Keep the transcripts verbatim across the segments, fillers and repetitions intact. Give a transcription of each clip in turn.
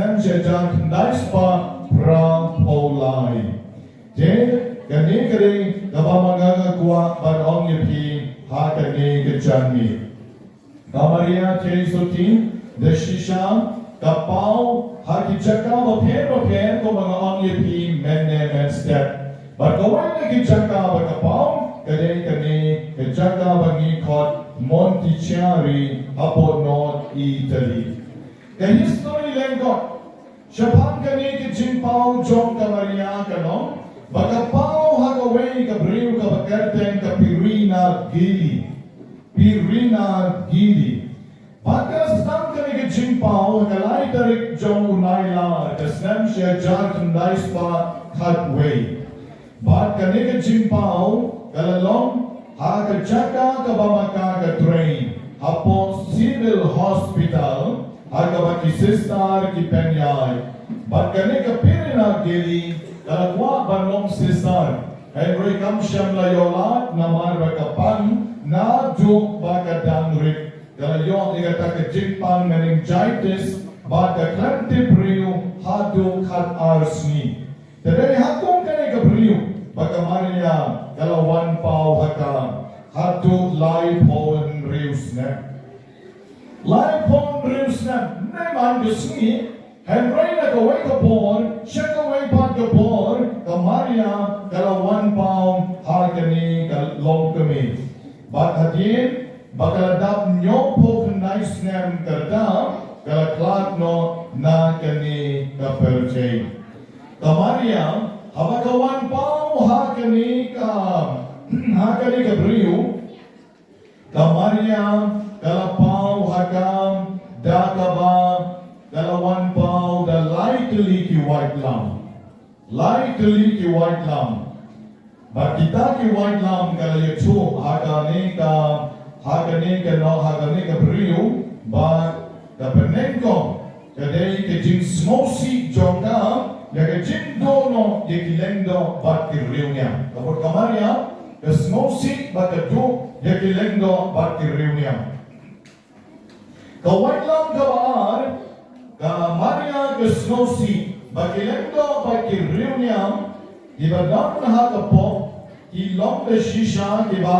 snem shi hajar khyndai spah phra phew lai. Te kane ka dei kaba ma nga nga kwah ban ong ïa phi ha kane ka janmiet. Ka Maria Theisotti da shisha ka paw ha ki jaka bapher bapher, kumba nga ong ïa phi mynne mynstep. Bad kawei na ki jaka ba ka paw ka dei kane ka jaka ba ngi khot Montichiari hapoh North Italy. Ka history lyngkot shaphang kane ka jingpaw jong ka Maria ka long ba ka paw ha kawei ka briew kaba kyrteng ka Pirina Gili. Pirina Gili. Bad ka sdang kane ka jingpaw ha ka lai tarik jong u Nailar ka snem shi hajar khyndai spah khatwei. Bad kane ka jingpaw ka la long ha ka jaka kaba maka ka train hapoh Civil Hospital, ha kaba ki sister ki pynïaid. Bad kane ka Pirina Gili ka la kwah ban long sister, hynrei kam shym la ïoh lad namar ba ka pang naduh ba ka dang rit. Ka la ïoh ïa kata ka jingpang meningitis bad ka khlem tip briew haduh khatar sngi. Te dei ha kum kane ka briew ba ka Maria ka la wan paw ha ka haduh laiphew hynriew snem. Laiphew hynriew snem, ne man ka sngi, hynrei na kawei ka por sha kawei pat ka por ka Maria ka la wan paw ha kane ka longkmie. Bad hadien ba ka la dap hynñiewphew khyndai snem ka rta, ka la khlad noh na kane ka pyrthei. Ka Maria, haba ka wan paw ha kane ka, ha kane ka briew, ka Maria ka la paw ha ka da kaba ka la wan paw da lai tylli ki waitlam. Lai tylli ki waitlam. Bad kita ki waitlam ka la ïathuh ha kane ka, ha kane ka no, ha kane ka briew, bad ka banyngkong ka dei ka jingsngewsih jong ka ïa ka jingduh noh ïa ki lyngdoh bad ki riewniam. Ka mut ka Maria ka sngewsih bad ka duh ïa ki lyngdoh bad ki riewniam. Ka waitlam kaba ar, ka Maria ka sngewsih ba ki lyngdoh bad ki riewniam kiba don ha ka pop ki long da shisha kiba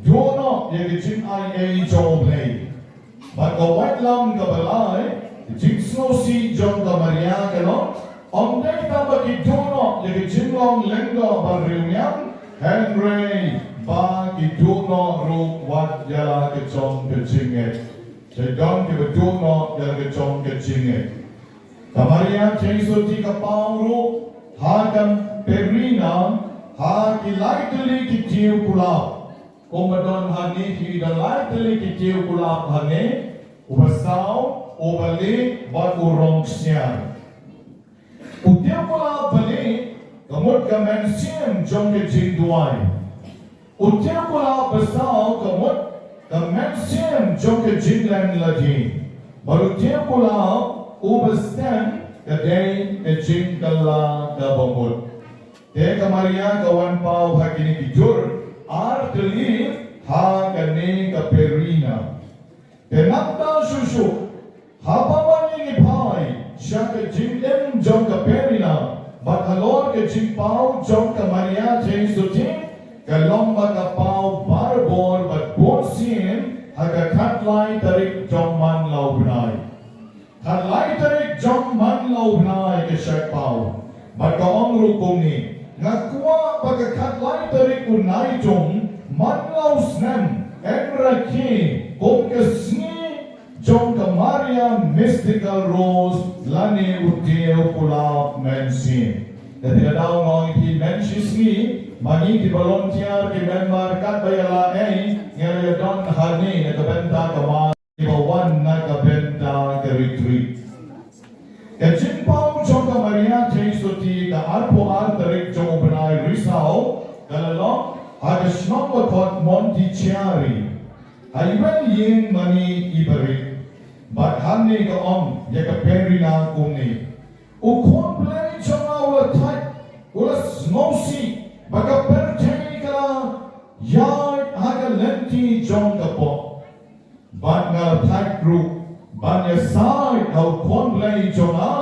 duh noh ïa ka jingai ei jong U Blei. Bad ka waitlam kaba lai, ka jingsngewsih jong ka Maria ka long, ym dei tang ba ki duh noh ïa ka jinglong lyngdoh bad riewniam, hynrei ba ki duh noh ruh wat ïa la ka jong ka jingngeit. Ki don kiba duh noh ïa la ka jong ka jingngeit. Ka Maria Theisotti ka paw ruh ha ka Pirina ha ki lai tylli ki tiew kulap. Kumba don hangne, ki don lai tylli ki tiew kulap hangne, uba saw, uba lieh bad u rong ksiar. U tiew kulap ba lieh ka mut ka mynsiem jong ka jingduwai. U tiew kulap ba saw ka mut ka mynsiem jong ka jinglen lade. Bad u tiew kulap uba stem ka dei ka jingkylla kaba mut. Te ka Maria ka wan paw ha kine ki jur ar tylli ha kane ka Pirina. Te nangta shuh shuh, haba ma ngi ngi phai sha ka jingim jong ka Pirina bad halor ka jingpaw jong ka Maria Theisotti, ka long ba ka paw barabor bad bunsien ha ka khatlai tarik jong man la u bnai. Khatlai tarik jong man la u bnai ka shait paw. Bad ka ong ruh kumne, nga kwah ba ka khatlai tarik u Naitung man la u snem, hynrei kum ka sngi jong ka Maria Mystical Rose lane u tiew kulap mynsiem. Te ka daw nga ong ïa phi, mynshisngi ma ngi ki volunteer, ki member, katba ïa la ei, ngi la ïa don hangne na ka bynta ka mar kiba wan na ka bynta ka retreat. Ka jingpaw jong ka Maria Theisotti ka arphew ar tarik jong u bnai Risaw ka la long ha ka shnong ba khot Montichiari, ha iwei ïing mane i barit. Bad hangne ka ong ïa ka Pirina kumne: U Khun Blei jong nga u la thait, u la sngewsih ba ka pyrthei ka la ïaid ha ka lynti jong ka pop. Bad nga la thait ruh Ban ïasaid ha u khun Blei jong nga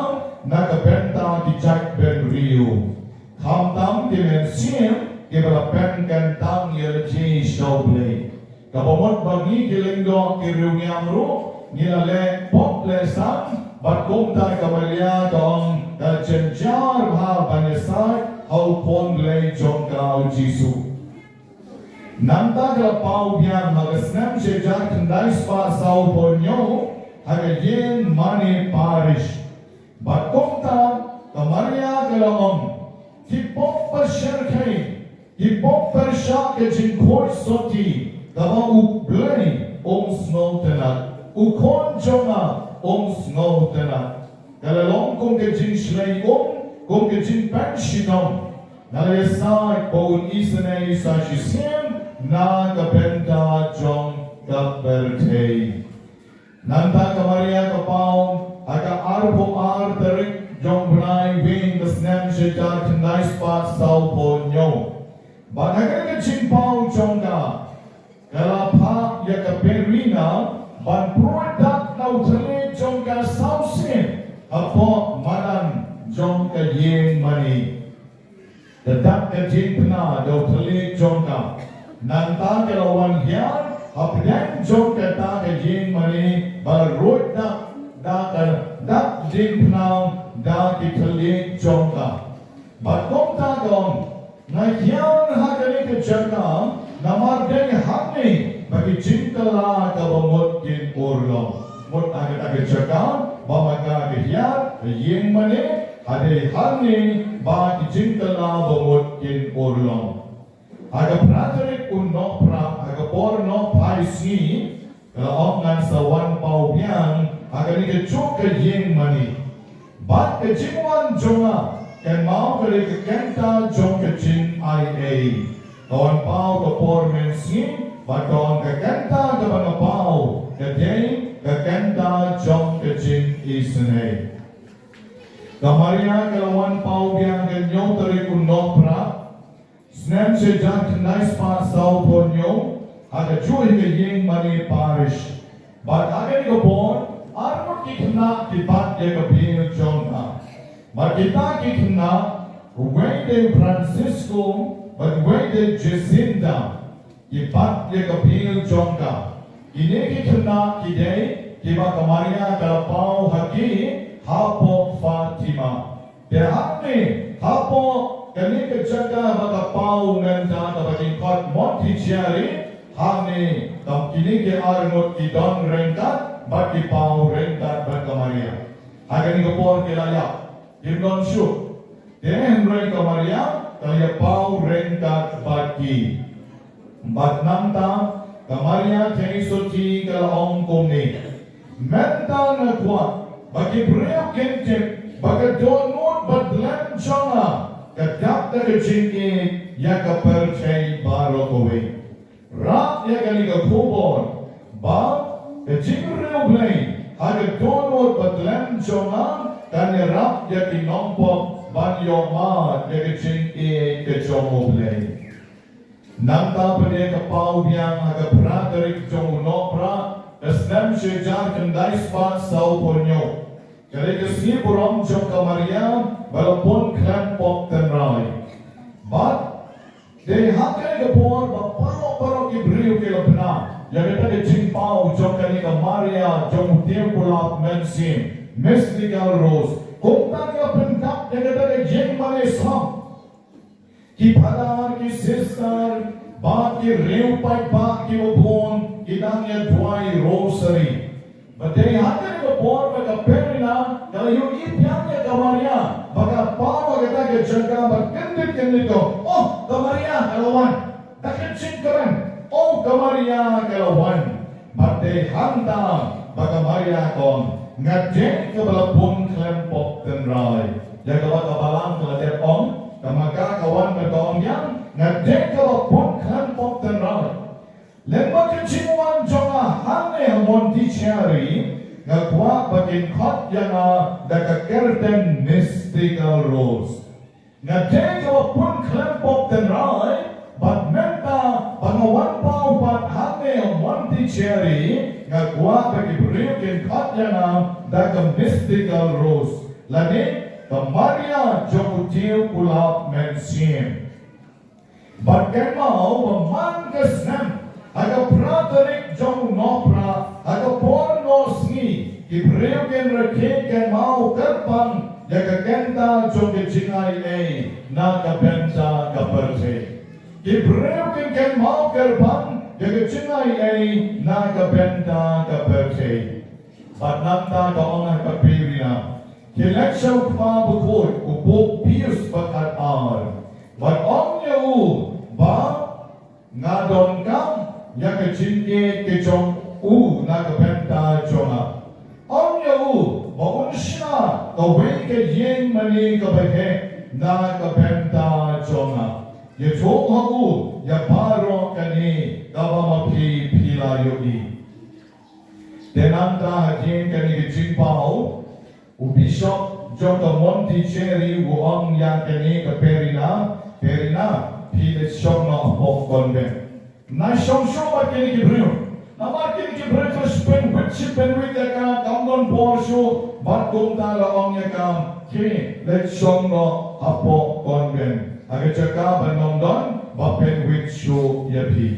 na ka bynta ki jait bynriew, khamtam ki mynsiem kiba la pynkyntang ïa lade sha u Blei. Kaba mut ba ngi ki lyngdoh ki riewniam ruh ngi la leh pop leh san, bad kumta ka Maria ka ong ka jynjar bha ban ïasaid ha u khun Blei jong ka, u Jisu. Nangta ka la paw biang ha ka snem shi hajar khyndai spah sawphew hynñiew ha ka ïing mane parish. Bad kumta ka Maria ka la ong, ki pop pyrshah, ki pop pyrshah ka jingkhuid sotti kaba u Blei um sngewtynnad, u khun jong nga um sngewtynnad. Ka la long kum ka jingshlei um, kum ka jingpynshitom. Nga la ïasaid ba un isynei sa shisien na ka bynta jong ka pyrthei. Nangta ka Maria ka paw ha ka arphew ar tarik jong u bnai Iweng ka snem shi hajar khyndai spah sawphew hynñiew. Bad ha kane ka jingpaw jong ka, ka la phah ïa ka Verena ban pruid dak na u thylliej jong ka sawsien hapoh madan jong ka ïing mane. Ka dak ka jingphna da u thylliej jong ka. Nangta ka la wan hiar hapdeng jong kata ka ïing mane, ba la ruid dak da ka dak jingphna da ki thylliej jong ka. Bad kumta ka ong, nga hiar ha kane ka jaka namar dei hangne ba ki jingkylla kaba mut kin urlong. Mut ha kata ka jaka ba ma ka ka hiar, ka ïing mane, ha dei hangne ba ki jingkylla ba mut kin urlong. Ha ka phra tarik u Nohprah, ha ka por nohphai sngi, ka la ong ngan sa wan paw biang ha kane ka juk ka ïing mane. Bad ka jingwan jong nga, kynmaw ka dei ka kynta jong ka jingaiei. Ka wan paw ka por mynsngi, bad ka ong ka kynta kaba nga paw ka dei ka kynta jong ka jingisynei. Ka Maria ka la wan paw biang ha ka hynñiew tarik u Nohprah, snem shi hajar khyndai spah sawphew hynñiew, ha kajuh hi ka ïing mane parish. Bad ha kane ka por, arngut ki khynnah ki bat ïa ka bill jong nga. Bad kita ki khynnah, uwei dei u Francisco, bad uwei dei Jacinta. Ki bat ïa ka bill jong ka. Kine ki khynnah ki dei kiba ka Maria ka la paw ha ki hapoh Fatima. Te hangne hapoh kane ka jaka ba ka paw mynta kaba ki khot Montichiari, hangne kam kine ki arngut ki don ryngkat bad ki paw ryngkat bad ka Maria. Ha kane ka por ki la ïap, kim don shuh. Te hynrei ka Maria ka la ïa paw ryngkat bad ki. Bad nangta ka Maria Theisotti ka la ong kumne, mynta nga kwah ba ki briew kin tip ba ka dohnud badlem jong nga ka dap da ka jingïeit ïa ka pyrthei baroh kawei. Rah ïa kane ka khubor ba ka jingriewblei ha ka dohnud badlem jong nga kan ïarap ïa ki nongpop ban ïohmad ïa ka jingïeit ka jong U Blei. Nangta pat ka paw biang ha ka phra tarik jong u Nohprah ka snem shi hajar khyndai spah sawphew hynñiew. Ka dei ka sngi burom jong ka Maria ba la bun khlem pop tynrai. Bad dei ha kane ka por ba baroh baroh ki briew ki la bna ïa kata ka jingpaw jong kane ka Maria jong u Tieng Pulap Mynsiem, Mystical Rose. Kumta ki la pyndap ïa kata ka ïing mane song. Ki phadar, ki sister, bad ki riew paidbah kiba bun ki dang ïa duwai rosary. Bad dei ha kane ka por ba ka Verena ka la ïohi biang ïa ka Maria ba ka paw ha kata ka jaka, bad kyndit kyndit ka ong, oh, ka Maria ka la wan. Da ka jingkren, oh, ka Maria ka la wan. Bad dei hangta ba ka Maria ka ong, nga dei kaba la bun khlem pop tynrai. Ïa kaba ka balang ka la dep ong, ka ma ka ka wan bad ka ong ïa nga, nga dei kaba bun khlem pop tynrai. Lyngba ka jingwan jong nga hangne ha Montichiari, nga kwah ba kin khot ïa nga da ka kyrteng Mystical Rose. Nga dei kaba bun khlem pop tynrai, bad mynta ba nga wan paw pat hangne ha Montichiari, Nga kwah ba ki briew kin khot ïa nga da ka Mystical Rose, lane ka Maria jong u tiew kulab mynsiem. Bad kynmaw ba man ka snem, ha ka phra tarik jong u Nohprah, ha ka por nosngi, ki briew kin rakhe kynmaw kyrpang ïa ka kynta jong ka jingaiei na ka bynta ka pyrthei. Ki briew kin kynmaw kyrpang ïa ka jingaiei na ka bynta ka pyrthei. Bad nangta ka ong ha ka Perina, khie leit sha u Kpa Bakhuid, u Pope Pius ba khatar, bad ong ïa u ba nga donkam ïa ka jingïeit ka jong u na ka bynta jong nga. Ong ïa u ba un shna kawei ka ïing mane kaba heh na ka bynta jong nga. Ïathuh ha u ïa baroh kane kaba ma phi phi la ïohi. Te nangta hadien kane ka jingpaw, u Bishop jong ka Monticelli u ong ïa kane ka Perina, Perina, phi leit shong noh hapoh convent. Nai shong shuh bad kine ki briew. Namar kine ki briew ki la pynwit, ki pynwit ïa ka, kam don bor shuh, bad kumta la ong ïa ka, khie leit shong noh hapoh convent, ha ka jaka ban ym don ba pynwit shuh ïa phi.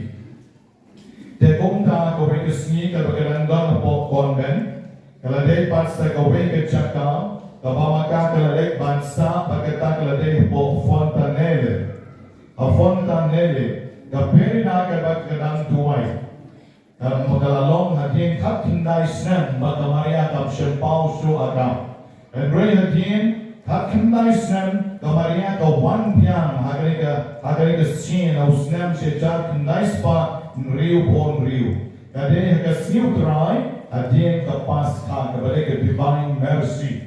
Te kumta kawei ka sngi kaba ka dang don hapoh convent, ka la dei pat sa kawei ka jaka kaba ma ka ka la leit ban sah, bad kata ka la dei hapoh Fontanelle. Ha Fontanelle, ka Perina kaba ka dang duwai, ka, ka la long hadien khatkhyndai snem ba ka Maria kam shym paw shuh ïa ka. Hynrei hadien khatkhyndai snem ka Maria ka wan biang ha kane ka, ha kane ka sien, ha u snem shi hajar khyndai spah hynriewphew hynriew. Ka dei ha ka Sngi U Trai, hadien ka Paskha kaba dei ka Divine Mercy.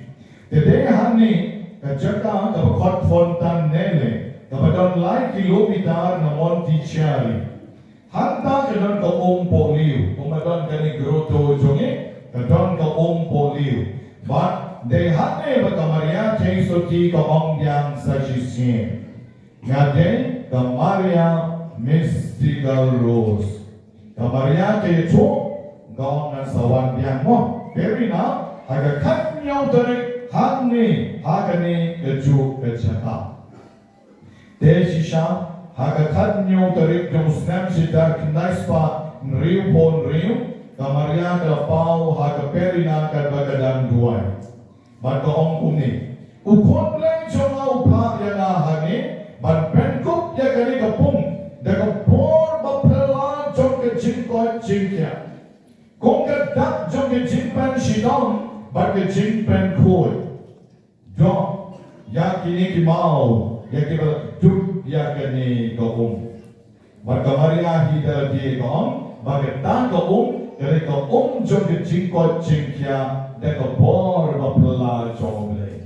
Te dei hangne ka jaka kaba khot Fontanelle, kaba don lai kilometer na Monticelli. Hangta ka don ka um pohliew, kumba don kane grotto jong ngi, ka don ka um pohliew. Bad dei hangne ba ka Maria Theisotti ka ong biang sa shisien, nga dei ka Maria Mystical Rose. Ka Maria ka ïathuh, ka ong ngan sa wan biang mo, Perina, ha ka khathynñiew tarik hangne ha kane kajuh ka jaka. Te shisha, ha ka khathynñiew tarik jong u snem shi hajar khyndai spah hynriewphew hynriew, ka Maria ka la paw ha ka Perina katba ka dang duwai. Bad ka ong kumne, u Khun Blei jong nga u phah ïa nga hangne ban pynkup ïa kane ka pung da ka bor baphylla jong ka jingkoit jingkhiah. Kum ka dak jong ka jingpynshitom bad ka jingpynkhuid. Doh ïa kine ki maw, ïa kiba la duk ïa kane ka um. Bad ka Maria hi da lade ka ong ba kata ka um ka dei ka um jong ka jingkoit jingkhiah da ka bor baphylla jong U Blei.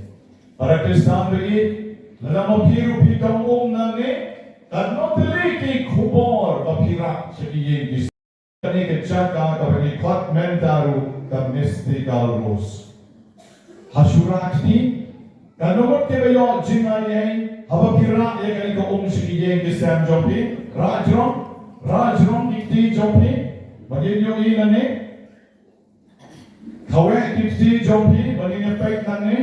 Para Khristan baieit, lada ma phi ruh phi dang um nangne, katno tylli ki khubor ba phi rah sha ki ïing ki sem. Kane ka jaka kaba ngi khot mynta ruh ka Mystical Rose. Ha shuwa kti, katno ngut kiba ïoh jingaiei haba phi rah ïa kane ka um sha ki ïing ki sem jong phi? Rah jrong, rah jrong ki kti jong phi ba ngin ïohi nangne. Kawei ki kti jong phi ba ngin ïa peit nangne.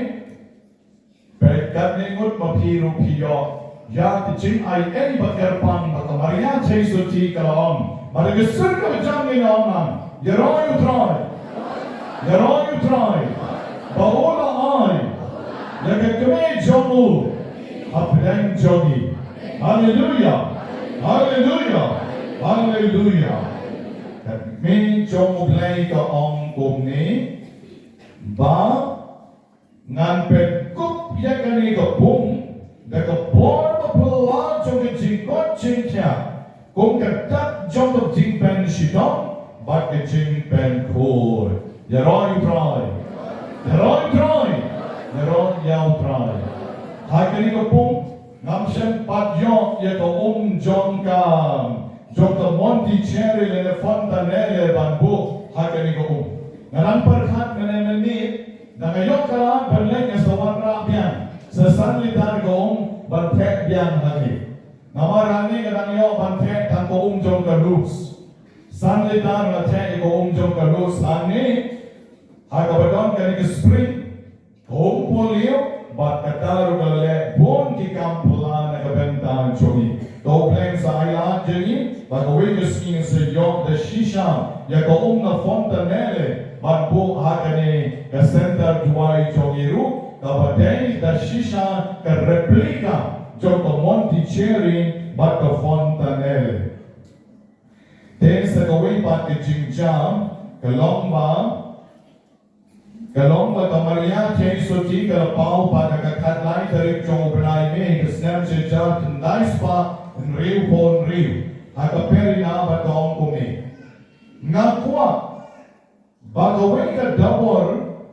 Peit katne ngut ma phi ruh phi ïoh ïa ki jingaiei ba kyrpang ba ka Maria Theisotti ka la ong. Bad da ka sur kaba jam ngin ong ngan, Ïaroh ïa U Trai, Ïaroh ïa U Trai ba u la ai ïa ka kmie jong u hapdeng jong ngi. Haleluia, haleluia, haleluia. Ka kmie jong U Blei ka ong kumne ba ngan pynkup ïa kane ka pung da ka bor baphylla jong ka jingkoit jingkhiah, kum ka dak jong ka jingpynshitom bad ka jingpynkhuid. Ïaroh ïa U Trai, Ïaroh ïa U Trai, Ïaroh ïa U Trai. Ha kane ka pung ngam shym pat ïoh ïa ka um jong ka, jong ka Monticelli lane Fontanelle ban buh ha kane ka um. Nga nang pyrkhat mynne mynne, da nga ïoh ka lad ban leit nga sa wanrah biang sa san litar ka um ban theh biang hangne. Namar hangne nga dang ïoh ban theh tang ka um jong ka Lourdes. San litar la theh ïa ka um jong ka Ruth hangne. Ha kaba don kane ka spring, ka um polio, bad kata ruh ka la leh bun ki kam phylla na ka bynta jong ngi. To U Blei un sa ai lad ïa ngi, bad kawei ka sngi ngin sa ïoh da shisha ïa ka um na Fontanelle, bad buh ha kane ka center duwai jong ngi ruh, kaba dei da shisha ka replica jong ka Monticelli bad ka Fontanelle. Te sa kawei pat ka jingjia, ka long ba, ka long ba ka Maria Theisotti ka la paw pat ha ka khatlai tarik jong u bnai May ka snem shi hajar khyndai spah hynriewphew hynriew. Ha ka Perina bad ka ong kumne: Nga kwah ba kawei ka dabor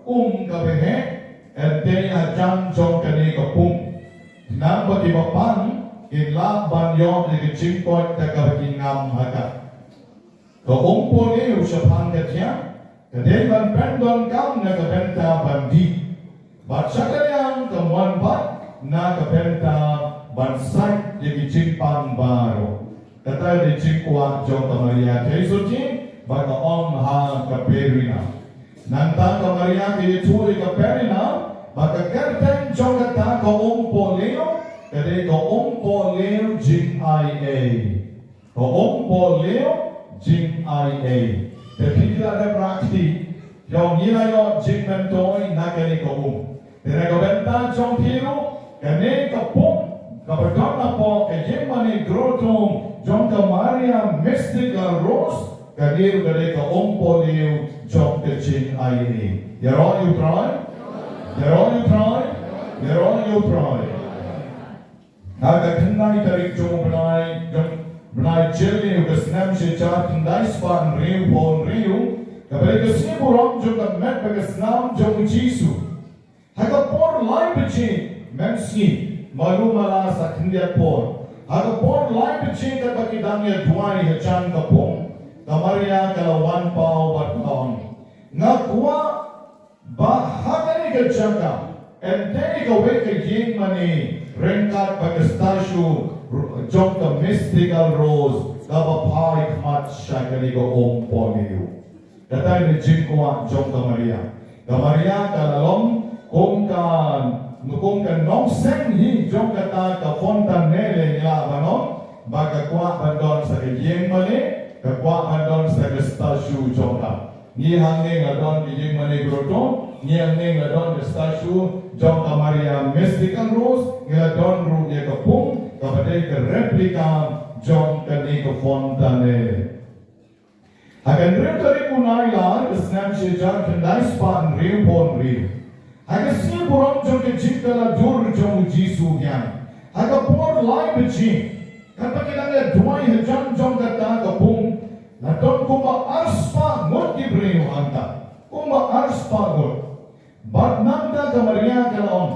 um kaba heh yn tei hajan jong kane ka pung, khnang ba kiba pang kin lah ban ïoh ïa ka jingkoit da kaba ki ngam ha ka. Ka um polio shaphang ka thiang ka dei ban pyndonkam na ka bynta ban dih, bad sha ka liang ka mon pat na ka bynta ban sait ïa ki jingpang baroh. Kata ka dei jingkwah jong ka Maria Theisotti ba ka ong ha ka Perina. Nangta ka Maria ka ïathuh ïa ka Perina ba ka kyrteng jong kata ka um polio ka dei ka um polio jingaiei. Ka um polio jingaiei. Te phi la dep rakti, ïa ngi la ïoh jingmyntoi na kane ka um. Te na ka bynta jong phi ruh, kane ka pung kaba don hapoh ka ïingmane grotto jong ka Maria Mystica Rose, kane ruh ka dei ka um polio jong ka jingaiei. Ïaroh ïa U Trai, ïaroh ïa U Trai, ïaroh ïa U Trai. Ha ka khyndai tarik jong u bnai, jong bnai Jylliew ka snem shi hajar khyndai spah hynriewphew hynriew, kaba dei ka sngi burom jong ka met bad ka snam jong u Jisu. Ha ka por lai baje mynsngi, malu mala sa khyndiat por, ha ka por lai baje katba ki dang ïa duwai hajan ka pung, ka Maria ka la wan paw bad ka ong: Nga kwah ba ha kane ka jaka yn tei kawei ka ïingmane ryngkat bad ka statue jong ka Mystical Rose kaba phai khmat sha kane ka um polio. Kata ka dei jingkwah jong ka Maria. Ka Maria ka la long kum ka, kum ka nongseng hi jong kata ka Fontanelle, ngi lah ban ong, ba ka kwah ban don sa ka ïingmane, ka kwah ban don sa ka statue jong ka. Ngi hangne ngi la don ka ïingmane grotto, ngi hangne ngi la don ka statue jong ka Maria Mystical Rose, ngi la don ruh ïa ka pung kaba dei ka replica jong kane ka Fontanelle. Ha ka hynriew tarik u Nailar ka snem shi hajar khyndai spah hynriewphew hynriew, ha ka sngi burom jong ka jingkylla dur jong u Jisu biang, ha ka por lai baje, katba ki dang ïa duwai hajan jong kata ka pung, la don kumba arspah ngut ki briew hangta, kumba arspah ngut. Bad nangta ka Maria ka la ong: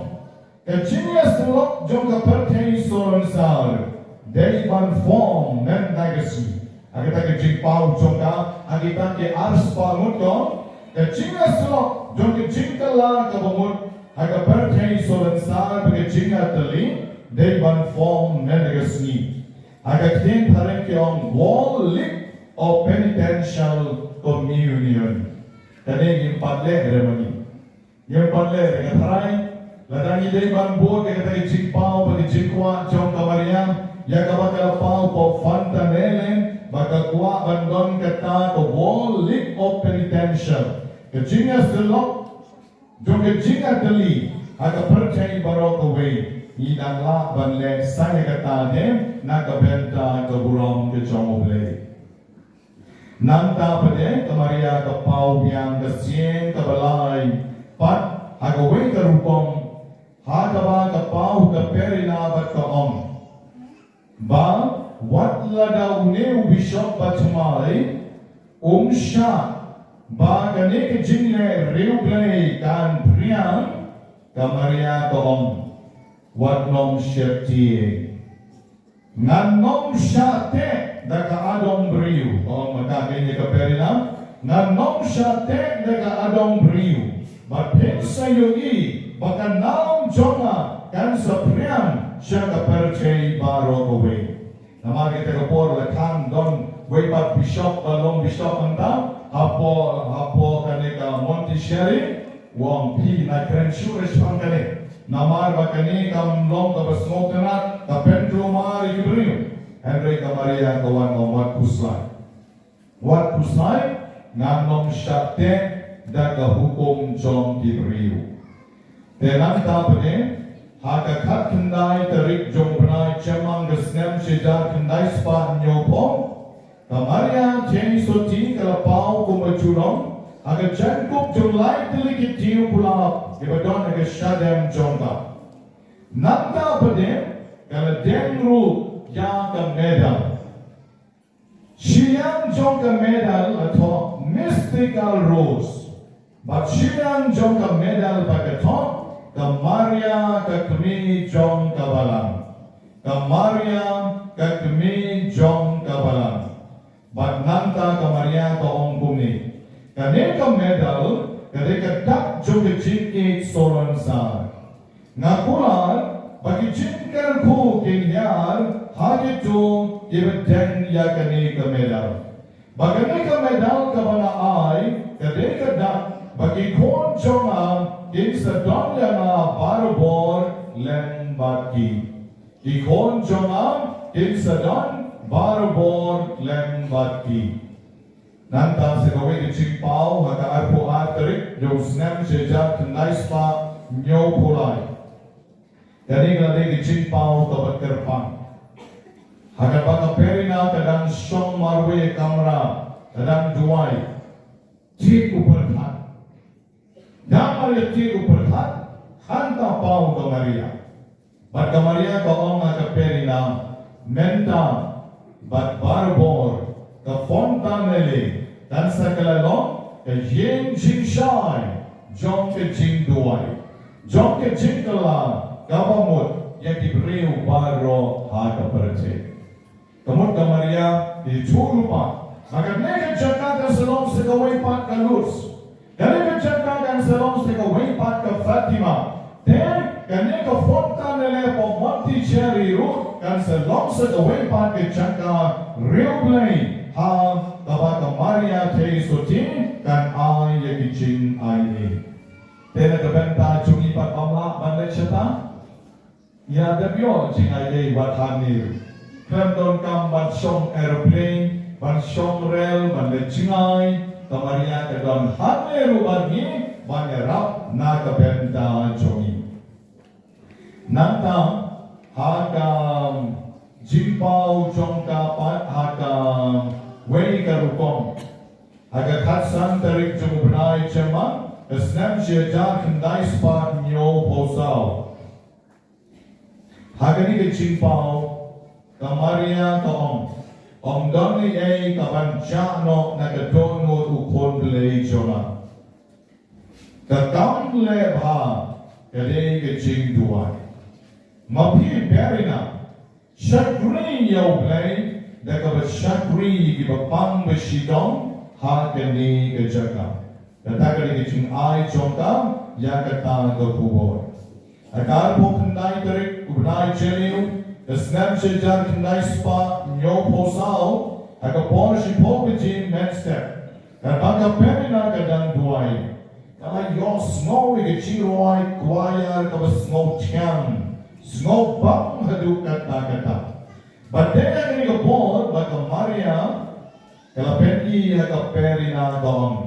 Ka jingïasyllok jong ka pyrthei sor rynsan dei ban phong mynta ka sngi. Ha kata ka jingpaw jong ka, ha kita ki arspah ngut ka ong: Ka jingïasyllok jong ka jingkylla kaba mut ha ka pyrthei sor rynsan bad ka jingïatylli dei ban phong mynta ka sngi. Ha ka ktien phareng ki ong World League of Penitential Communion. Kane ngim pat leh re ma ngi. Ngim pat leh re, nga tharai lada ngi dei ban bud ïa kata ka jingpaw bad ka jingkwah jong ka Maria, ïa kaba ka la paw hapoh Fontanelle, ba ka kwah ban don kata ka World League of Penitential, ka jingïasyllok jong ka jingïatylli ha ka pyrthei baroh kawei, ngi dang lah ban leh sa ïa kata ne na ka bynta ka burom ka jong U Blei. Nangta pat de ka Maria ka paw biang ka sying kaba lai pat ha kawei ka rukom, ha kaba ka paw ka Perina bad ka ong ba wat lada une u bishop bathymmai um shah ba kane ka jingleh riewblei kan phriang, ka Maria ka ong: Wat nym sheptieng. Ngan nym shah teh da ka adong briew. Ong ma ka kane ka Perina, ngan nym shah teh da ka adong briew. Bad phin sa ïohi ba ka nam jong nga kan sa phriang sha ka pyrthei baroh kawei. Namar kata ka por la khang don Wei pat bishop ba long bishop hangta hapoh, hapoh kane ka Monticelli, u ong phi na kren shuh re shaphang kane. Namar ba kane kam long kaba sngewtynnat, ka pynkulmar ïa ki briew. Hynrei ka Maria ka wan ong wat khuslai. Wat khuslai, ngan ym shah teh da ka hukum jong ki briew. Te nangta pat de, ha ka khatkhyndai tarik jong u bnai Jymmang ka snem shihajar khyndai spah hynñiewphew, ka Maria Theisotti ka la paw kum ba ju long ha ka jaiñkup jong lai tylli ki tiew pulap kiba don ha ka shadem jong ka. Nangta pat de, ka la deng ruh ïa ka medal. Shiliang jong ka medal la thoh Mystical Rose. Bad shiliang jong ka medal pat ka thoh, ka Maria ka kmie jong ka Balang. Ka Maria ka kmie jong ka Balang. Bad nangta ka Maria ka ong kumne. Kane ka medal ka dei ka dak jong ka jingïeit solwar. Nga kular ba ki jingkyrkhu kin hiar ha kito kiba deng ïa kane ka medal. Ba kane ka medal kaba nga ai ka dei ka dak ba ki khun jong nga kin sa don ïa nga barabor lem bad ki. Ki khun jong nga kin sa don barabor lem bad ki. Nangta sa kawei ka jingpaw ha ka arphew ar tarik jong u snem shihajar khyndai spah hynñiewphew lai. Kane ka la dei ka jingpaw kaba kyrpang. Ha kaba ka Perina ka dang shong marwei ha kamra, ka dang duwai. Tied u pyrthat. Namar ïa tied u pyrthat, hangta paw ka Maria. Bad ka Maria ka ong ha ka Perina, mynta bad barabor ka Fontanelle kan sa kylla long ka ïing jingshai jong ka jingduwai, jong ka jingkylla kaba mut ïa ki briew baroh ha ka pyrthei. Ka mut ka Maria, i chuh ruh pat ba kane ka jaka kan sa long sa kawei pat ka Lourdes. Kane ka jaka kan sa long sa kawei pat ka Fatima. Te kane ka Fontanelle hapoh Monticelli ruh kan sa long sa kawei pat ka jaka riewblei ha kaba ka Maria Theisotti kan ai ïa ki jingaiei. Te na ka bynta jong ngi pat bym lah ban leit shata. Ïa dep ïoh jingaiei wat hangne ruh. Khlem donkam ban shong aeroplane, ban shong rel, ban leit jngai, ka Maria ka don hangne ruh bad ngi ban ïarap na ka bynta jong ngi. Nangta ha ka jingpaw jong ka pat ha kawei ka rukom. Ha ka khatsan tarik jong u bnai Jymmang ka snem shihajar khyndai spah hynñiewphew saw. Ha kane ka jingpaw ka Maria ka ong, ym don ei ei ka ban jah noh na ka dohnud u khun Blei jong nga. Ka kam leh bha ka dei ka jingduwai. Ma phi Perina, shakri ïa u Blei da kaba shakri ïa kiba pang ba shiteng ha kane ka jaka. Kata ka dei ka jingai jong ka ïa kata ka khubor. Ha ka arphew khyndai tarik u bnai Jylliew ka snem shihajar khyndai spah hynñiewphew saw, ha ka por shiphew baje mynstep, katba ka Perina ka dang duwai, ka la ïohsngew ïa ka jingrwai choir kaba sngewthiang, sngewbang haduh katta katta. Bad dei ha kane ka por ba ka Maria ka la pyni ha ka Perina ka ong,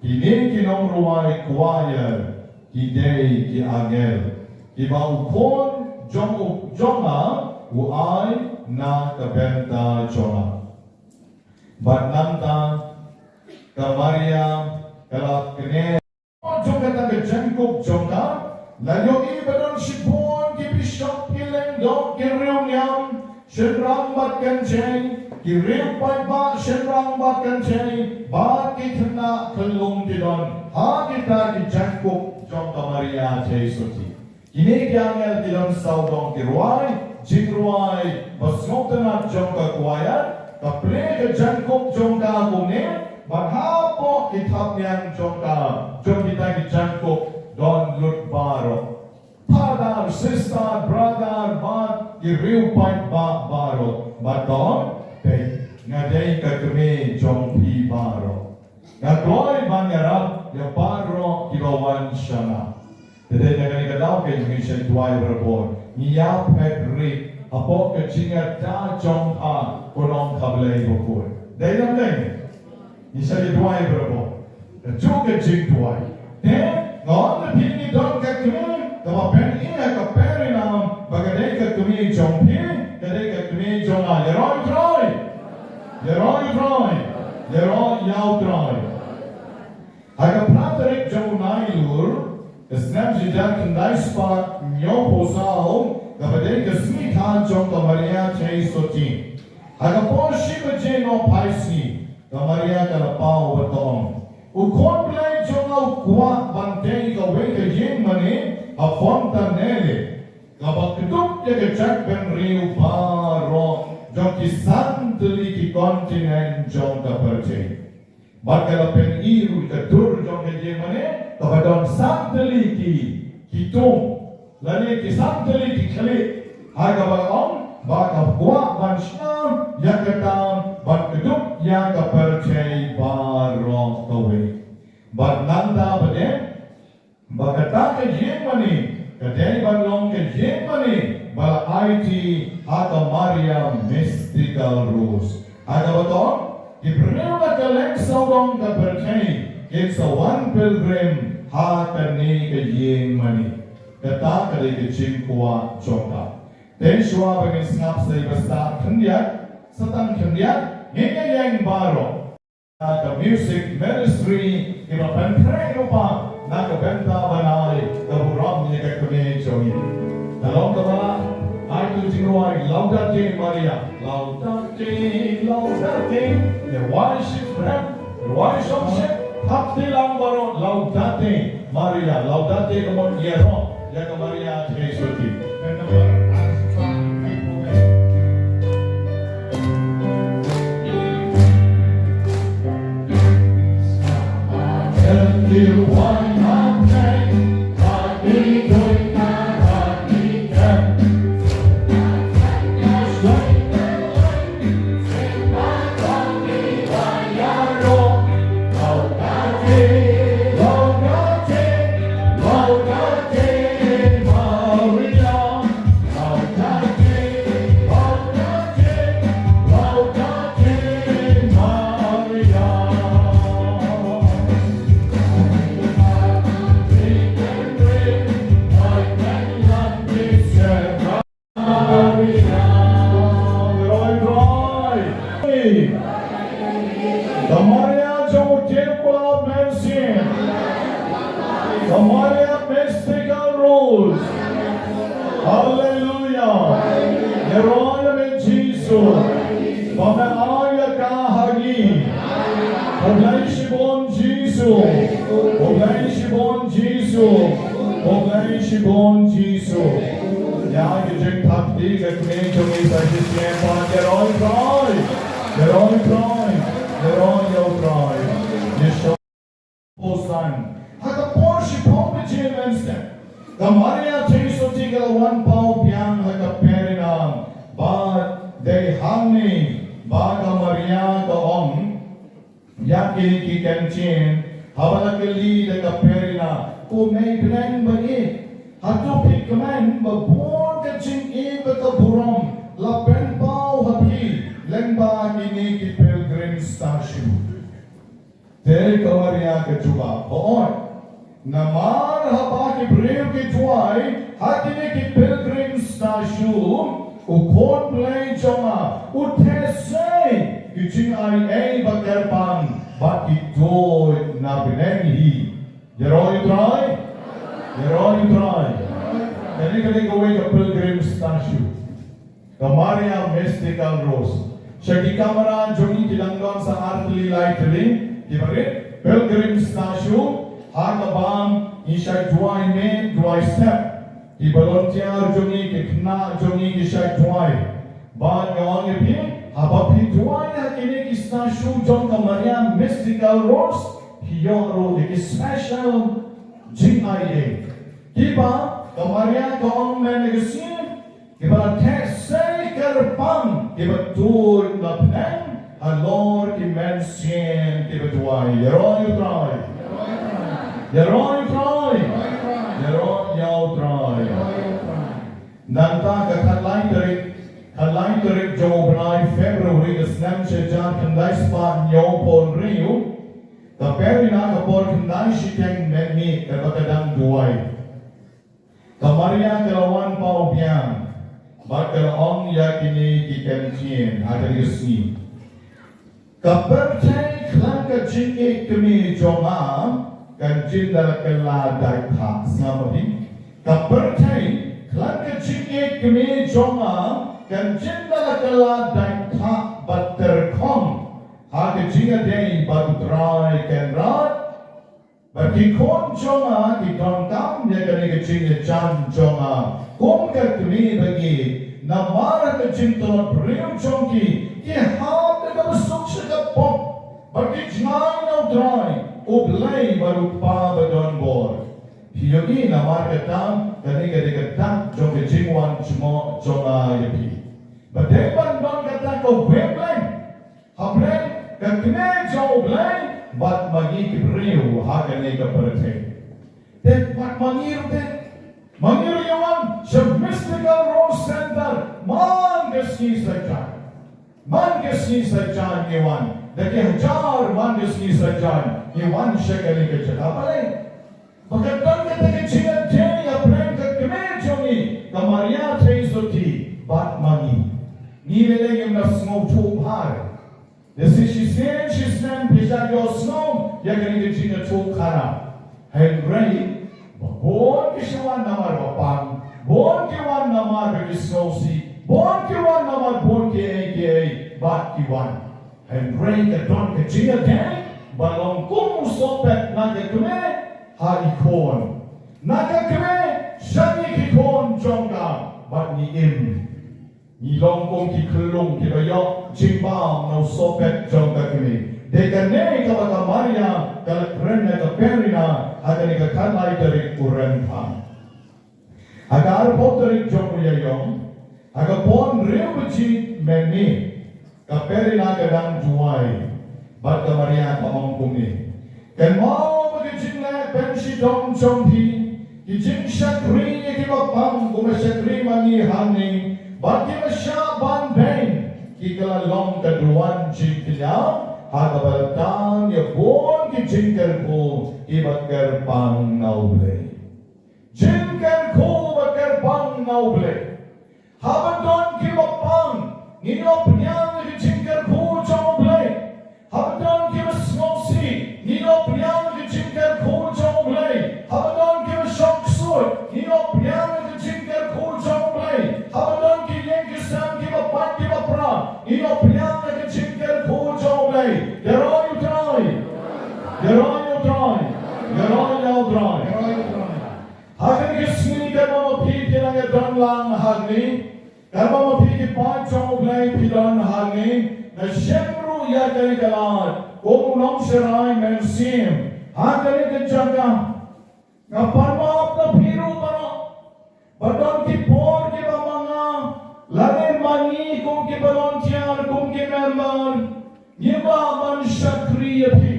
kine ki nongrwai choir ki dei ki angel kiba u Khun jong u, jong nga u ai na ka bynta jong nga. Bad nangta ka Maria ka la kane jong kata ka jaiñkup jong ka, la ïohi ba don shibun ki bishop, ki lyngdoh, ki riewniam, shynrang bad kynjai, ki riew paidbah shynrang bad kynjai, bad ki khynnah khyllung ki don ha kita ki jaiñkup jong ka Maria Theisotti. Kine ki angel ki don sawdong, ki rwai jingrwai ba sngewtynnat jong ka choir, ka plie ka jaiñkup jong ka kumne, bad hapoh ki thapniang jong ka, jong kita ki jaiñkup don lut baroh. Father, sister, brother, bad ki riew paidbah baroh, bad don, te, nga dei ka Nga kloi ban ïarap ïa baroh kiba wan sha nga. Te dei na kane ka daw ka jingïaishah duwai barabor, ngi ïa phet rit hapoh ka jingïada jong ka, ko nongkha Blei bakhuid. Dei ne em dei? Ngi sa ïa duwai barabor. Ka juk ka jingduwai. Te nga ong ïa phi, ngi don ka kmie kaba pyni ha ka Perinnam ba ka dei ka kmie jong phi, ka dei ka kmie jong nga. Ïaroh ïa U Trai. Ïaroh ïa U Trai. Ïaroh ïa U Trai. Ha ka phra tarik jong u Nailur, ka snem shi hajar khyndai spah hynñiewphew saw, kaba dei ka sngi kha jong ka Maria Theisotti. Ha ka por shi baje nohphai sngi, ka Maria ka la paw bad ka ong, U Khun Blei jong nga u kwah ban tei kawei ka ïing mane ha Fontanelle, kaba kdup ïa ka jaitbynriew baroh jong ki san tylli ki continent jong ka pyrthei. Bad ka la pyni ruh ïa ka dur jong ka ïing mane, kaba don san tylli ki, ki tum, lane ki san tylli ki khlieh. Ha kaba ong ba ka kwah ban shna ïa kata ban kdup ïa ka pyrthei baroh kawei. Bad nangta pat de, ba kata ka ïing mane ka dei ban long ka ïing mane ba la aiti ha ka Maria Mystical Rose. Ha kaba ong, ki briew na kylleng sawdong ka pyrthei kin sa wan pilgrim ha kane ka ïing mane. Kata ka dei ka jingkwah jong ka. Te shuwa ba ngin sngap sa ïa ba sa khyndiat, sa tang khyndiat, ngin ïa ïeng baroh. Ka music ministry kiba pynkhreh lypa na ka bynta ban ai ka burom ïa ka kmie jong ngi. Ka long kaba lah, ai tu jingrwai Laudate Maria, Laudate, Laudate. Ïa wai shiphrang, wai shongshit, hap tilang baroh Laudate Maria, Laudate ka mut ïaroh ïa ka Maria Theisotti. Ka Maria jong u Temple of Mercy. Ka Maria Mystical Rose. Hallelujah. Ïaroh ïa me Jisu. Ba me ai ïa ka ha ngi. Khublei shibun Jisu. Khublei shibun Jisu. Khublei shibun Jisu. Ïa ka jingthap kti ka kmie jong ngi sa shisien pat, ïaroh ïa U Trai. Ïaroh ïa U Trai. Ïaroh ïa U Trai. Ïa sha Hosanna. Ha ka por shiphew baje mynstep, ka Maria Theisotti ka la wan paw biang ha ka Perinnam. Bad dei hangne ba ka Maria ka ong ïa kine ki kyntien, haba la kylli da ka Perinnam, ko mei bneng ba ïeit, hato phi kmen ba bun ka jingïeit bad ka burom la pynpaw ha phi lyngba kine ki pilgrim statue? Te ka Maria ka jubab, hooid. Namar haba ki briew ki duwai ha kine ki pilgrim statue, U Khun Blei jong nga u theh sei ki jingai ei ba kyrpang bad ki tuid na bneng hi. Ïaroh ïa U Trai. Ïaroh ïa U Trai. Kane ka dei kawei ka pilgrim statue. Ka Maria Mystical Rose. Sha ki kamra jong ngi ki dang don sa ar tylli lai tylli kiba rit, pilgrim statue, ha kaba ngi shait duwai miet duwai step. Ki volunteer jong ngi, ki khynnah jong ngi ki shait duwai. Bad nga ong ïa phi, haba phi duwai ha kine ki statue jong ka Maria Mystical Rose, phi ïoh ruh ïa ki special jingai ei. Kiba ka Maria ka ong mynne ka sngi, kiba la theh sei kyrpang, kiba tuid na bneng, Halor ki mynsiem kiba duwai. Ïaroh ïa u Trai. Ïaroh ïa u Trai. Ïaroh ïa u Trai. Nangta ka khatlai tarik, khatlai tarik jong u bnai February ka snem shi hajar khyndai spah hynñiewphew hynriew, ka Perina ka por khyndai shiteng mynmiet kaba ka dang duwai. Ka Maria ka la wan paw biang bad ka la ong ïa kine ki kyntien ha kane ka sngi. Ka pyrthei khlem ka jingïeit kmie jong nga kan jin da la kylla dait thah. Sngap ma phi. Ka pyrthei khlem ka jingïeit kmie jong nga kan jin da la kylla dait thah bad tyrkhong ha ka jingïadei bad u Trai Kynrad. Bad ki khun jong nga ki donkam ïa kane ka jingïajan jong nga kum ka kmie ba ïeit, namar ha ka jingtlot briew jong ki, ki hap da kaba suk sha ka pop. Bad ki jngai na u Trai, u Blei bad u Kpa badonbor. Phi ïohi, namar kata kane ka dei ka dak jong ka jingwan jmoh jong nga ïa phi. Ba dei ban don kata ka wavelength hapdeng ka kmie jong u Blei bad ma ngi ki briew ha kane ka pyrthei. Te bad ma ngi ruh te, ma ngi ruh ngi wan sha Mystical Rose Center man ka sngi Saitjaiñ. Man ka sngi Saitjaiñ ngi wan, da ki hajar man ka sngi Saitjaiñ ngi wan sha kane ka jaka. Balei? Ba ka don kata ka jingïadei hapdeng ka kmie jong ngi ka Maria Theisotti bad ma ngi. Ngi lei lei ngim da sngewthuh bha. Lehse shisien shisnem phi shah ïohsngew ïa kane ka jingïathuhkhana. Hynrei ba bun ki shu wan namar ba pang, bun ki wan namar ba ki sngewsih, bun ki wan namar bun kiei kiei, bad ki wan. Hynrei ka don ka jingïadei ba long kum u sohpet na ka kmie ha i khun, na ka kmie sha ngi ki khun jong ka, bad ngi im. Ngi long kum ki khyllung kiba ïoh jingbam na u sohpet jong ka kmie. Dei kane kaba ka Maria ka la kren ïa ka Perina ha kane ka khatlai tarik u Rymphang. Ha ka arphew tarik jong u Ïaïong, ha ka por hynriew baje mynmiet, ka Perina ka dang duwai bad ka Maria ka ong kumne: Kynmaw ba ki jingleh pynshitom jong phi, ki jingshakri ïa kiba pang kumba shakri ma ngi hangne, bad kiba shah ban beiñ, ki ka la long ka duwan jingkñia ha kaba la tan ïa bun ki jingkyrkhu kiba kyrpang na U Blei. Jingkyrkhu ba kyrpang na U Blei. Haba don kiba pang, ngin ïoh pdiang ïa ki jingkyrkhu jong U Blei. Haba don kiba sngewsih, ngin ïoh pdiang ïa ki jingkyrkhu jong U Blei. Haba don kiba shong ksuid, ngin ïoh pdiang ïa ki jingkyrkhu jong U Blei. Haba don ki ïing ki sem kiba pait kiba pra, ngin ïoh pdiang ïa ki jingkyrkhu jong U Blei. Ïaroh ïa U Trai. Ïaroh ïa U Trai. Ïaroh ïa U Trai. Ha kane ka sngi, katba ma phi phi nang ïadon lang hangne, katba ma phi ki paid jong U Blei phi don hangne, nga shem ruh ïa kane ka lad kum u nongsharai mynsiem ha kane ka jaka. Nga pan map na phi ruh baroh. Ba don ki por kiba ma nga lane ma ngi kum ki volunteer, kum ki member, ngim lah ban shakri ïa phi,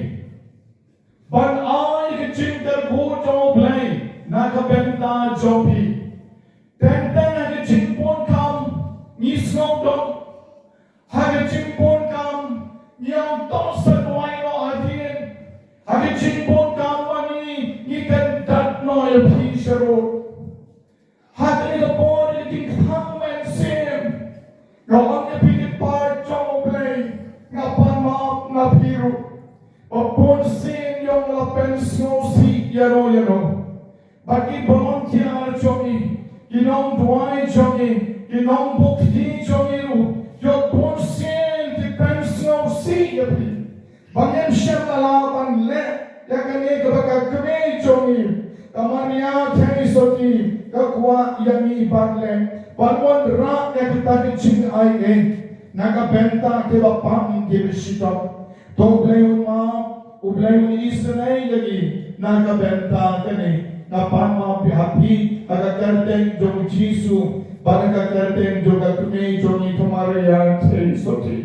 ban ai ka jingkyrkhu jong U Blei na ka bynta jong phi. Teng teng ha ka jingbun kam ngi sngewdon. Ha ka jingbun kam ngi ong to sa duwai noh hadien. Ha ka jingbun kam ma ngi, ngi kyndat noh ïa phi sha rud. Ha kane ka por ïa ki kynthang mynsiem, nga ong ïa phi ki paid jong U Blei, nga pan map na phi ruh. Ba bun sien ïong la pynsngewsih ïano ïano. Ba ki volunteer jong ngi, ki nongduwai jong ngi, ki nongbuh kti jong ngi ruh, ïoh bun sien ki pynsngewsih ïa phi. Ba ngin shem la lah ban leh ïa kane kaba ka kmie jong ngi, ka Maria Theisotti, ka kwah ïa ngi ban leh, ban wanrah ïa kata ka jingaiei na ka bynta kiba pang kiba shitom. To U Blei un map, U Blei un isynei ïa ngi na ka bynta kane. Nga pan map ïa phi ha ka kyrteng jong U Jisu bad ha ka kyrteng jong ka kmie jong ngi ka Maria Theisotti.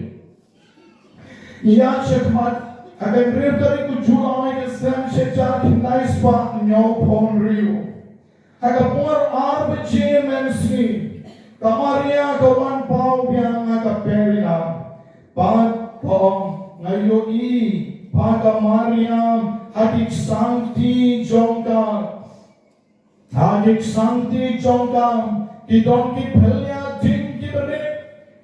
Ïa shakhmat, ha ka hynriew tarik u July ka snem shi hajar khyndai spah hynñiewphew hynriew, ha ka por ar baje mynsngi, ka Maria ka wan paw biang ha ka Perina. Bad ka ong, nga ïohi ba ka Maria ha ki ksangti jong ka, ha ki ksangti jong ka ki don ki phylla jing kiba rit,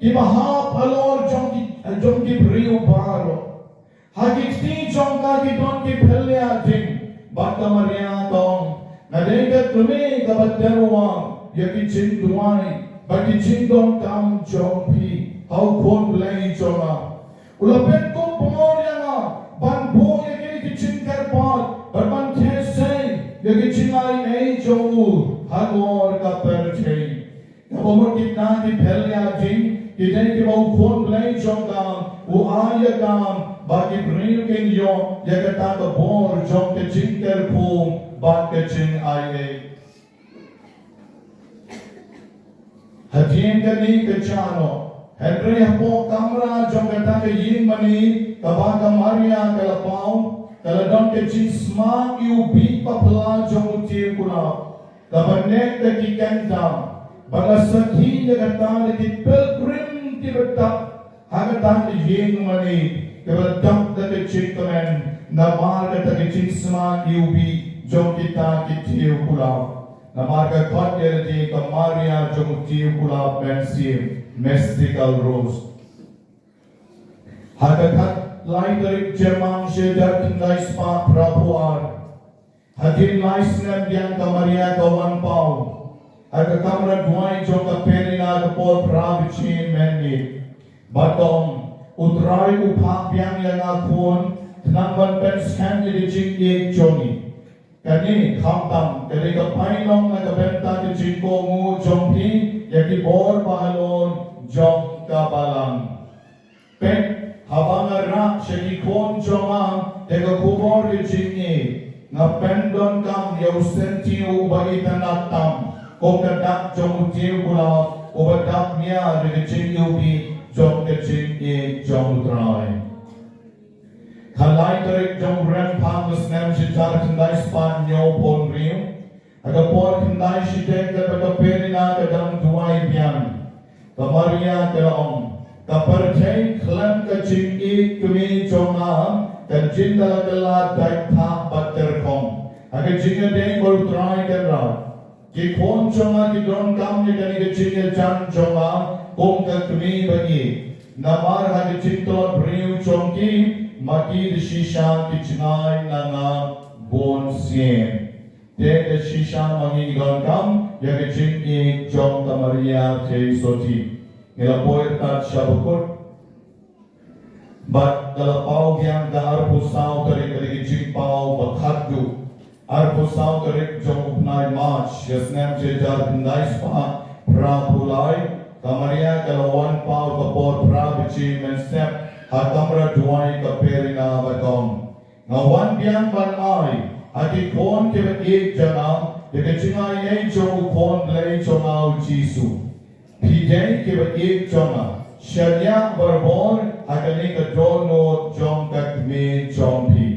kiba hap halor jong ki, jong ki briew baroh. Ha ki kti jong ka ki don ki phylla jing. Bad ka Maria ka ong, nga dei ka kmie kaba tyrwa ïa ki jingduwai bad ki jingdonkam jong phi ha u Khun Blei jong nga. U la pynkup bor ïa nga ban buh ïa kine ki jingkyrpad bad ban theh sei ïa ki jingai ei jong u halor ka pyrthei. Kaba mut kita ki phylla jing ki dei kiba u Khun Blei jong ka u ai ïa ka ba ki briew kin ïoh ïa kata ka bor jong ka jingkyrkhu bad ka jingai ei. Hadien kane ka jia noh, hynrei hapoh kamra jong kata ka ïing mane kaba ka Maria ka la paw, ka la don ka jingsma ïa u bieit bapla jong u tiew kulap, kaba neh da ki kynta, ba la sakhi ïa kata da ki pilgrim kiba dap ha kata ka ïing mane, kiba la dap da ka jingkmen namar kata ka jingsma ïa u bieit jong kita ki tiew kulap. Namar ka khot ïa lade ka Maria jong u tiew kulap mynsiem, Mystical Rose. Ha ka khatlai tarik Jymmang shi hajar khyndai spah phra phew ar, hadien lai snem biang ka Maria ka wan paw ha ka kamra duwai jong ka Perina ha ka por phra baje mynmiet. Bad ka ong, U Trai u phah biang ïa nga khun, khnang ban pynskhem ïa ka jingïeit jong ngi. Kane khamtam ka dei ka painong na ka bynta ka jingkohnguh jong phi ïa ki bor bahalor jong ka balang. Peit, haba nga rah sha ki khun jong nga da ka khubor ka jingïeit, nga pyndonkam ïa u syntiew uba itynnad tam, kum ka dak jong u tiew kulap uba dap nia da ka jingïohi jong ka jingïeit jong U Trai. Ka lai tarik jong u Rymphang ka snem shi hajar khyndai spah hynñiewphew hynriew, ha ka por khyndai shiteng katba ka Perina ka dang duwai biang, ka Maria ka la ong, ka pyrthei khlem ka jingïeit kmie jong nga kan jin da la kylla dait thah bad tyrkhong. Ha ka jingïadei bad U Trai Kynrad, ki khun jong nga ki donkam ïa kane ka jingïajan jong nga kum ka kmie ba ïeit. Namar ha ka jingtlot briew jong ki, ma ki da shisha ki jngai na nga bun sien. Te da shisha ma ngi donkam ïa ka jingïeit jong ka Maria Theisotti. Ngi la poi ryngkat sha bakut. Bad ka la paw biang ka arphew saw tarik, ka dei ka jingpaw ba khatduh. Arphew saw tarik jong u bnai March ka snem shi hajar khyndai spah phra phew lai, ka Maria ka la wan paw ka por phra baje mynstep ha kamra duwai ka Perina bad ka ong, nga wan biang ban ai ha ki khun kiba ïeit jong nga ïa ka jingai ei jong u Khun Blei jong nga u Jisu. Phi dei kiba ïeit jong nga, shaniah barabor ha kane ka dohnud jong ka kmie jong phi.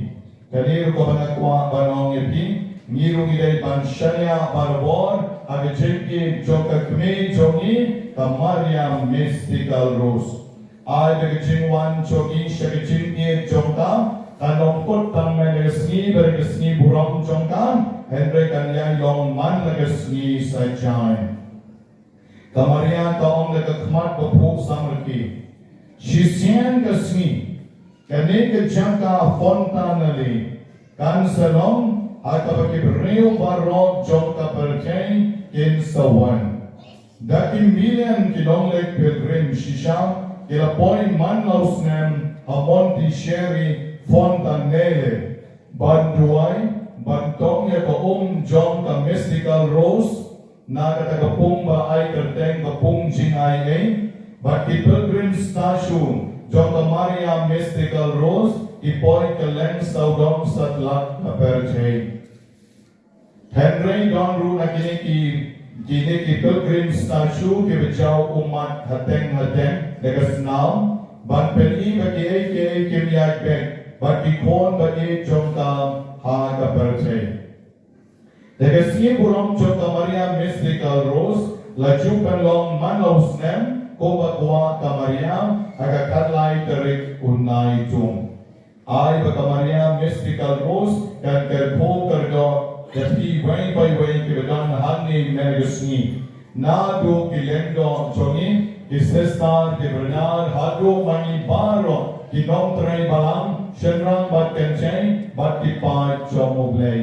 Kane ruh kaba nga kwah ban ong ïa phi, ngi ruh ngi dei ban shaniah barabor ha ka jingïeit jong ka kmie jong ngi, ka Maria Mystical Rose. Ai da ka jingwan jong ngi sha ka jingïeit jong ka, kan ym kut tang man la ka sngi bad ka sngi burom jong ka, hynrei kan ïai long man la ka sngi sa jai. Ka Maria ka ong da ka khmat ba phuh samrkhie, shisien ka sngi, kane ka jaka Fontanelle kan sa long ha kaba ki briew baroh jong ka pyrthei kin sa wan. Da ki million ki nongleit pilgrim shisha ki la poi man la u snem ha Montichieri Fontanelle ban duwai, ban tong ïa ka um jong ka Mystical Rose, na kata ka pung ba ai kyrteng ka pung jingai ei, bad ki pilgrim statue jong ka Maria Mystical Rose ki poi kylleng sawdong satlat ka pyrthei. Hynrei don ruh na kine ki, kine ki pilgrim statue kiba jaw ummat hateng hateng da ka snam, ban pyni ba kiei kiei kim ïaid beit bad ki khun ba ïeit jong ka ha ka pyrthei. Da ka sngi burom jong ka Maria Mystical Rose la ju pynlong man la u snem, kumba kwah ka Maria, ha ka khatlai tarik u Naitung. Ai ba ka Maria Mystical Rose kan kyrkhu kyrdoh da phi iwei pa iwei kiba don hangne mynne ka sngi. Naduh ki lyngdoh jong ngi, ki sister, ki briew, haduh ma ngi baroh ki nongtrei balang, shynrang bad kynjai, bad ki paid jong U Blei.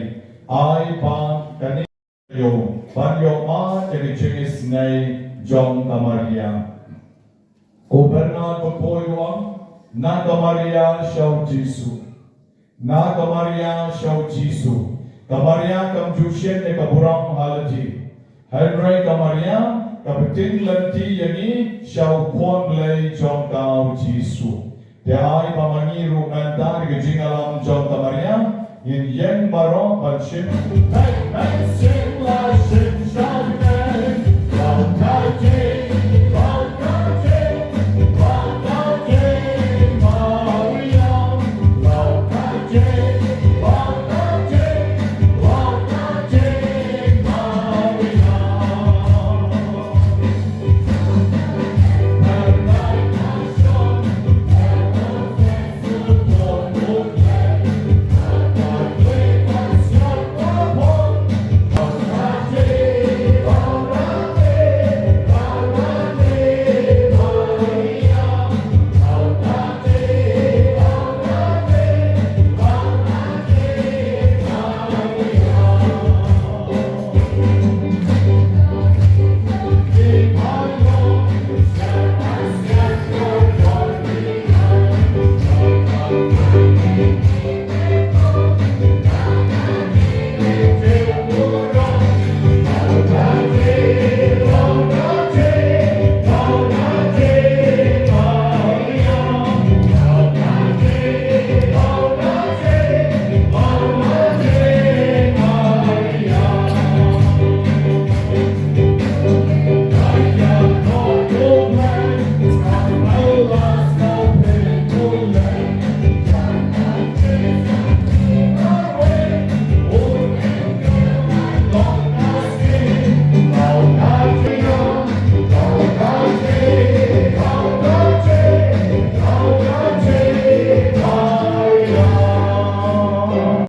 Ai ba kane ïoh ban ïoh ma ïa ka jingisynei jong ka Maria. U Bernard Bakhuid u ong, na ka Maria sha u Jisu. Na ka Maria sha u Jisu. Ka Maria kam ju shim ïa ka burom ha lade. Hynrei ka Maria ka pynting lynti ïa ngi sha u Khun Blei jong ka u Jisu. Te ai ba ma ngi ruh mynta da ka jingïalam jong ka Maria ngin ïeng baroh ban shim.